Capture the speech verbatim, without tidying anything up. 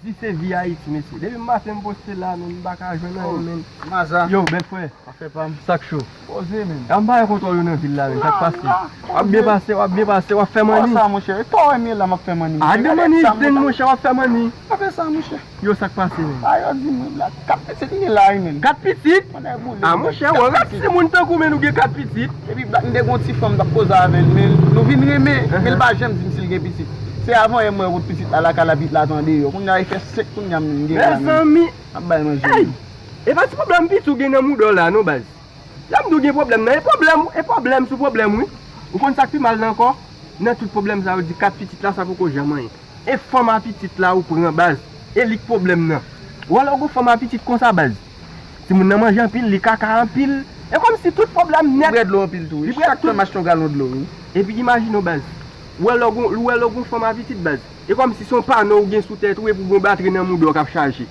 Di se vi Ayiti, mesye. Depi maten m poste la, men m pa ka jwenn anyen, men. Maza, Yo, bèl frè, afè pa m. Sa k cho? Poze, men. A m pa gen kontwòl yo nan vil la, men. Sa k pase? W ap byen pase, w ap byen pase, w ap fè manni. Sa, monchè. E pa w wè m ye la, m ap fè manni. A de manni, den, monchè, w ap fè manni. Afè sa, monchè. Yo, sa k pase, men? A, yo di mwen, la, kat pitit m gen la, wi, men. Kat pitit? A, monchè, w ap rap se moun tankou, men nou gen kat pitit. Epi, black, m te gon ti fanm, m t ap koze avè l, men nou vin renmen, men l pa janm di m si l gen pitit. Se avan yè mwen wè pitit la lakay la, pitit la t andeyò. Kounye a, e fè senk kounye a, m gen la, men. Mezanmi, ap bay manje. Ey! E pa ti pwoblèm pitit ou gen nan mouda w la, non, baz. Lè m di w gen pwoblèm nan, e pwoblèm, e pwoblèm sou pwoblèm, wi. Ou konn sa k pi mal nan ankò? Nan tout pwoblèm sa yo di kat pitit la, sa poko janm anyen. E fanm a pitit la ou pran, baz. E li k pwoblèm nan. Ou wè lè w gon fanm a pitit konsa, baz. Timoun nan manje anpil, li kaka anpil. E kòmsi tout pwoblèm nèt. Li bwè dlo anpil tou, wi. Chak tan m achte yon galon dlo, wi. Epi imajine w, baz. Ou wè lè w gon, ou wè lè w gon fanm a pitit, baz. E kòmsi se yon pano ou gen sou tèt ou epi w gon batri nan mouda w k ap chaje.